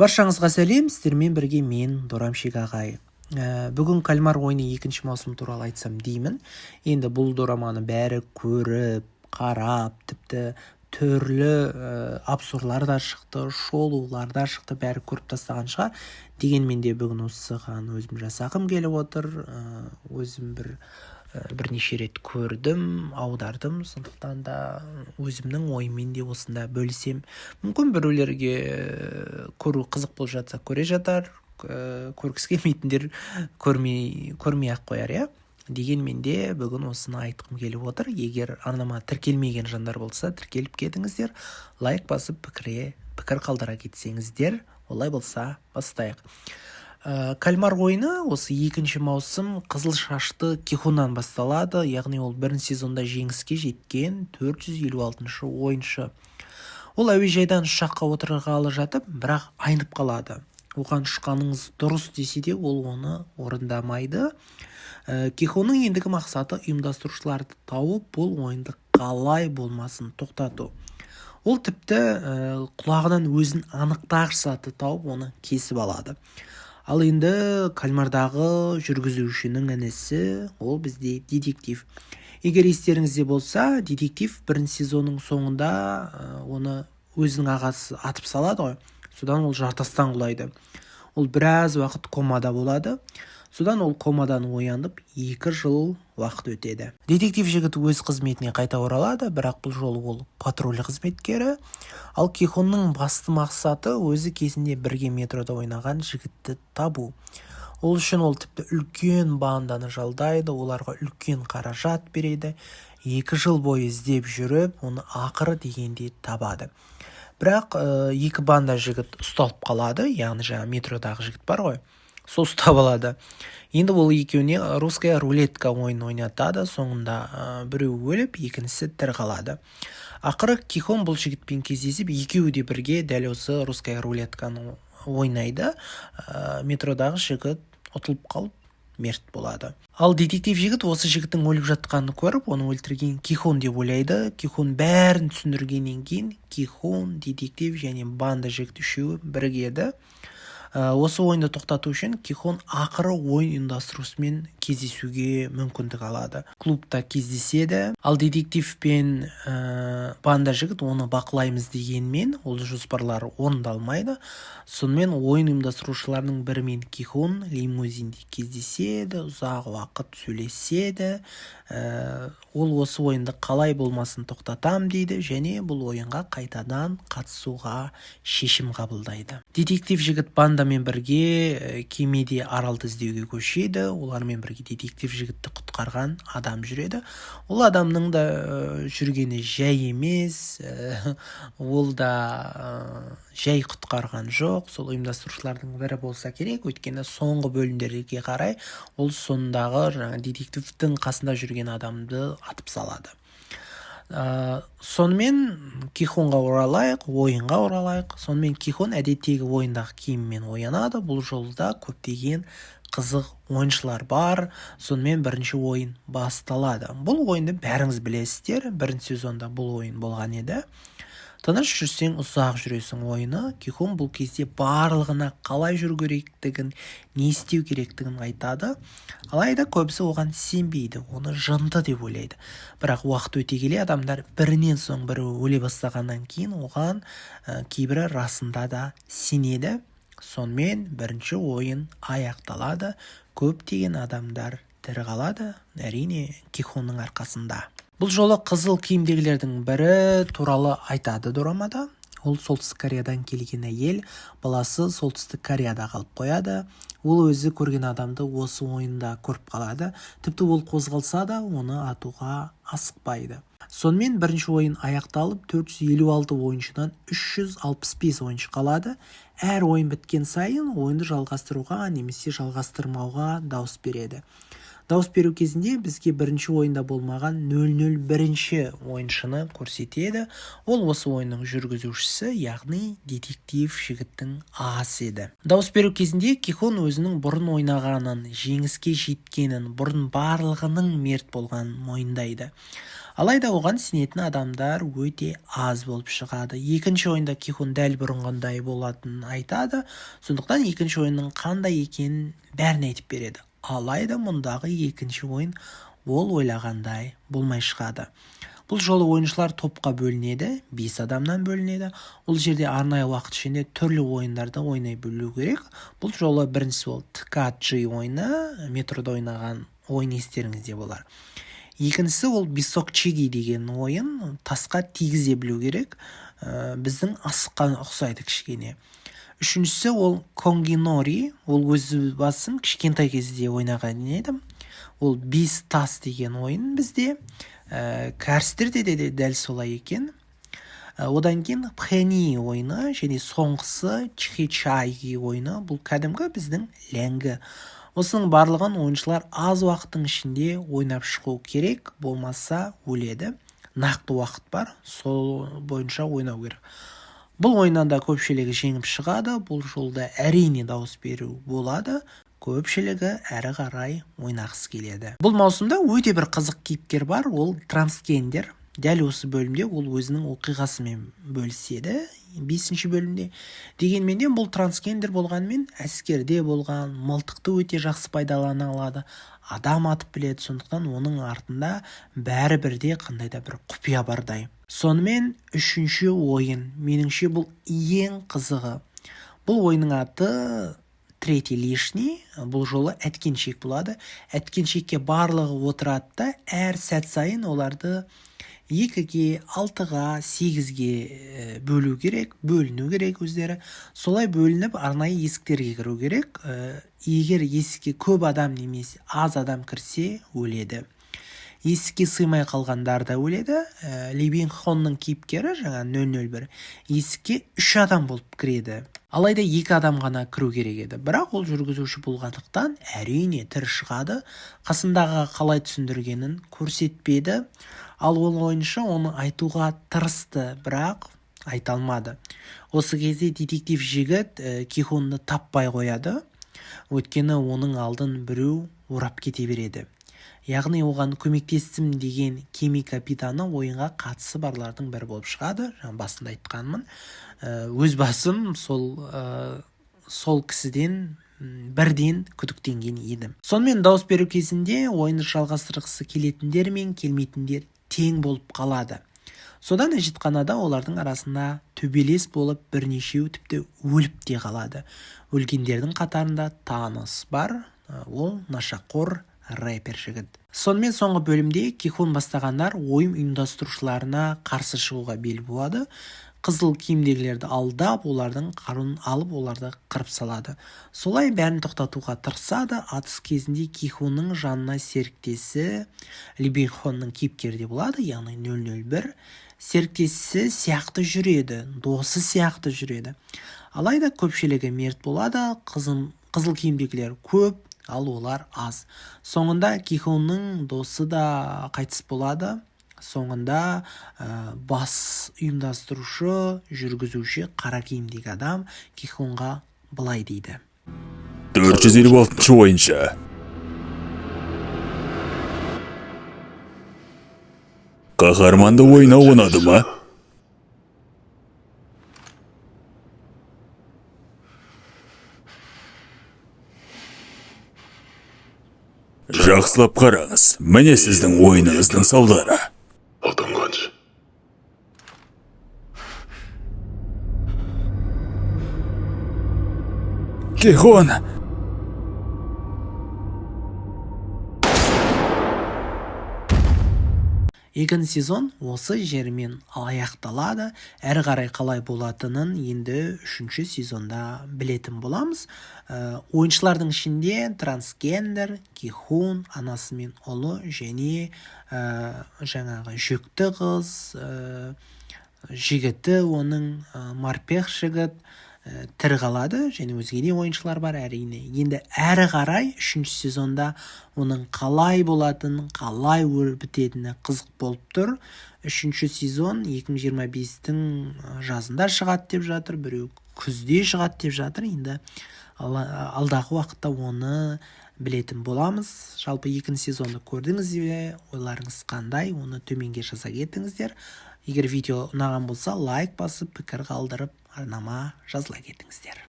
Баршаңызға сәлем! Сіздермен бірге мен, Дорамшек ағай. Бүгін «Кальмар ойыны» екінші маусым туралы айтсам деймін. Енді бұл дораманы бәрі көріп, қарап, тіпті түрлі обзорлар да шықты, шолулар да шықты, бәрі көріп тастаған шығар. Дегенмен де бүгін осыған өзім жасағым келіп отыр. Өзім бірнеше рет көрдім, аудардым, сондықтан да өзімнің ойыммен де осында бөлісем. Мүмкін, біреулерге көру қызық болып жатса, көре жатар, көргісі келмейтіндер көрмей ақ қояр, иә. Дегенмен де бүгін осыны айтқым келіп отыр. Егер арнама тіркелмеген жандар болса, тіркеліп кетіңіздер, лайк басып, пікір қалдыра кетсеңіздер. Олай болса, бастайық. «Кальмар ойыны» осы екінші маусым қызыл шашты Кихуннан басталады, яғни ол бірінші сезонда жеңіске жеткен 456 ойыншы. Ол әуежайдан ұшаққа отырғалы жатып, бірақ айнып қалады. Оған ұшқаныңыз дұрыс десе де, ол оны орындамайды. Кихонның ендігі мақсаты — ұйымдастырушыларды тауып, бұл ойынды қалай болмасын тоқтату. Ол тіпті құлағынан өзін анықтағыш затты тауып, оны кесіп алады. Ал енді кальмардағы жүргізушінің інісі, ол бізде детектив. Егер естеріңізде болса, детектив бірінші сезонның соңында оны өзінің ағасы атып салады ғой. Содан ол жартастан құлайды. Ол біраз уақыт комада болады. Содан ол комадан оянып, 2 жыл уақыт өтеді. Детектив жігіт өз қызметіне қайта оралады, бірақ бұл жолы ол патруль қызметкері. Ал Кихонның басты мақсаты — өзі кезінде бірге метрода ойнаған жігітті табу. Ол үшін ол тіпті үлкен банданы жалдайды, оларға үлкен қаражат береді. 2 жыл бойы іздеп жүріп, оны ақыры дегенде табады. Бірақ екі банда жігіт ұсталып қалады, яғни жаңағы метродағы жігіт бар ғой, сол ұстап алады. Енді ол екеуіне русская рулетка ойынын ойнатады. Соңында біреу өліп, екіншісі тірі қалады. Ақыры Кихон бұл жігітпен кездесіп, екеуі де бірге дәл осы русская рулетканы ойнайды. Метродағы жігіт ұтылып қалып, мерт болады. Ал детектив жігіт осы жігіттің өліп жатқанын көріп, оны өлтірген Кихон деп ойлайды. Кихон бәрін түсіндіргеннен кейін, Кихон, детектив және банда жігіт үшеуі бірігеді. Осы ойынды тоқтату үшін Кихон ақыры ойын ұйымдастырушысымен кездесуге мүмкіндік алады. Клубта кездеседі. Ал детектив пен банда жігіт оны бақылаймыз дегенмен, ол жоспарлары орындалмайды. Сонымен ойын ұйымдастырушыларының бірімен Кихон лимузинде кездеседі, ұзақ уақыт сөйлеседі. Ол осы ойынды қалай болмасын тоқтатам дейді және бұл ойынға қайтадан қатысуға шешім қабылдайды. Детектив жігіт бандамен бірге кемеде аралды іздеуге көшеді. Олармен бірге детектив жігітті құтқарған адам жүреді. Ол адамның да жүргені жай емес, ол да жай құтқарған жоқ, сол ұйымдастырушылардың бірі болса керек, өйткені соңғы бөлімдерге қарай ол сондағы жаңа детективтің қасында жүрген адамды атып салады. Сонымен Кихонға оралайық, ойынға оралайық. Сонымен Кихон әдеттегі ойындағы киіммен оянады. Бұл жолы да көптеген қызық ойыншылар бар. Сонымен бірінші ойын басталады. Бұл ойынды бәріңіз білесіздер, бірінші сезонда бұл ойын болған еді. «Тыныш жүрсең, ұзақ жүресің» ойыны. Кихон бұл кезде барлығына қалай жүру керектігін, не істеу керектігін айтады. Алайда көбісі оған сенбейді, оны жынды деп ойлайды. Бірақ уақыт өте келе адамдар бірінен соң бірі өле бастағаннан кейін, оған кейбірі расында да сенеді. Сонымен бірінші ойын аяқталады. Көптеген адамдар тірі қалады, әрине, Кихонның арқасында. Бұл жолы қызыл киімдегілердің бірі туралы айтады дорамада. Ол Солтүстік Кореядан келген әйел, баласы Солтүстік Кореяда қалып қояды. Ол өзі көрген адамды осы ойында көріп қалады. Тіпті ол қозғалса да, оны атуға асықпайды. Сонымен бірінші ойын аяқталып, 456 ойыншыдан 365 ойыншы қалады. Әр ойын біткен сайын ойынды жалғастыруға немесе жалғастырмауға дауыс береді. Дауыс беру кезінде бізге бірінші ойында болмаған 001 ойыншыны көрсетеді. Ол осы ойынның жүргізушісі, яғни детектив жігіттің ағасы еді. Дауыс беру кезінде Кихон өзінің бұрын ойнағанын, жеңіске жеткенін, бұрын барлығының мерт болғанын мойындайды. Алайда оған сенетін адамдар өте аз болып шығады. Екінші ойында Кихун дәл бұрынғындай болатынын айтады. Сондықтан екінші ойынның қандай екенін бәрін айтып береді. Алайда мұндағы екінші ойын ол ойлағандай болмай шығады. Бұл жолы ойыншылар топқа бөлінеді, 5 адамнан бөлінеді. Ол жерде арнайы уақыт ішінде түрлі ойындарды ойнай білу керек. Бұл жолы біріншісі ол ТКГ ойыны, метрода ойнаған ойын естеріңізде болар. Екіншісі ол бисокчиги деген ойын, тасқа тигізе білу керек. Біздің асыққа ұқсайды кішкене. Үшіншісі ол конгинори, ол өз басым кішкентай кезде ойнаған едім. Ол 5 тас деген ойын бізде. Кәрістерде де дәл солай екен. Одан кейін пхени ойыны және соңғысы чхичайги ойыны, бұл кәдімгі біздің ләңгі. Осының барлығын ойыншылар аз уақыттың ішінде ойнап шығу керек, болмаса өледі. Нақты уақыт бар, сол бойынша ойнау керек. Бұл ойыннан да көпшілігі жеңіп шығады. Бұл жолда әрине дауыс беру болады. Көпшілігі әрі қарай ойнағысы келеді. Бұл маусымда өте бір қызық кейіпкер бар, ол трансгендер. Дәл осы бөлімде ол өзінің оқиғасымен бөліседі, 5-ші бөлімде. Дегенмен де бұл трансгендер болғанымен әскерде болған, мылтықты өте жақсы пайдалана алады, адам атып біледі, сондықтан оның артында бәрібір де қандай да бір құпия бардай. Сонымен 3-ші ойын, меніңше бұл ең қызығы. Бұл ойынның аты третий лишний, бұл жолы әткеншек болады. Әткеншекке барлығы отырады да, әр сәт сайын оларды 2-ге, 6-ға, 8-ге бөлу керек, бөліну керек өздері. Солай бөлініп арнайы есіктерге кіру керек. Егер есікке көп адам немесе аз адам кірсе, өледі. Есікке сыймай қалғандар да өледі. Ли Бин Хонның кейіпкері, жаңа 001, есікке 3 адам болып кіреді. Алайда 2 адам ғана кіру керек еді. Бірақ ол жүргізуші болғандықтан әрине тірі шығады. Қасындағы қалай түсіндіргенін көрсетпеді. Ал ол ойыншы оны айтуға тырысты, бірақ айта алмады. Осы кезде детектив жігіт Кихунны таппай қояды. Өйткені оның алдын біреу орап кете береді. Яғни оған көмектестім деген кеме капитаны ойынға қатысы барлардың бірі болып шығады. Жаңа басында айтқанмын. Өз басым сол кісіден бірден күдіктенген едім. Сонымен дауыс беру кезінде ойынды жалғастырғысы келетіндер мен келмейтіндер тең болып қалады. Содан әжетханада олардың арасында төбелес болып, бірнешеуі тіпті өліп те қалады. Өлгендердің қатарында Танос бар, ол нашақор рэпер жігіт. Сонымен соңғы бөлімде Кихун бастағандар ойын ұйымдастырушыларына қарсы шығуға бел буады. Қызыл киімдегілерді алдап, олардың қаруын алып, оларды қырып салады. Солай бәрін тоқтатуға тырысады. Атыс кезінде Кихунның жанына серіктесі Ли Бин Хонның кейіпкері де болады, яғни 001 серіктесі сияқты жүреді, досы сияқты жүреді. Алайда көпшілігі мерт болады, қызыл киімдегілер көп, ал олар аз. Соңында Кихунның досы да қайтыс болады. Соңында бас ұйымдастырушы, жүргізуші қара киімдегі адам Кихунға былай дейді. 456 ойыншы. Қаһарманды ойнау ұнады ма? Жақсылап қараңыз, міне сіздің ойыныңыздың салдары. 어떤 건지. Кихон! Екінші сезон осы жермен аяқталады. Әрі қарай қалай болатынын енді үшінші сезонда білетін боламыз. Ойыншылардың ішінде трансгендер, Кихун, анасы мен ұлы және жаңағы жүкті қыз, жігіті оның, морпех жігіт, тірі қалады және өзге де ойыншылар бар әрине. Енді әрі қарай үшінші сезонда оның қалай болатынын, қалай өрбітетіні қызық болып тұр. Үшінші сезон 2025-тің жазында шығады деп жатыр, біреу күзде шығады деп жатыр. Енді алдағы уақытта оны Білетін боламыз. Жалпы, екінші сезонды көрдіңіз бе? Ойларыңыз қандай? Оны төменге жаза кетіңіздер. Егер видео ұнаған болса, лайк басып, пікір қалдырып, арнама жазыла кетіңіздер.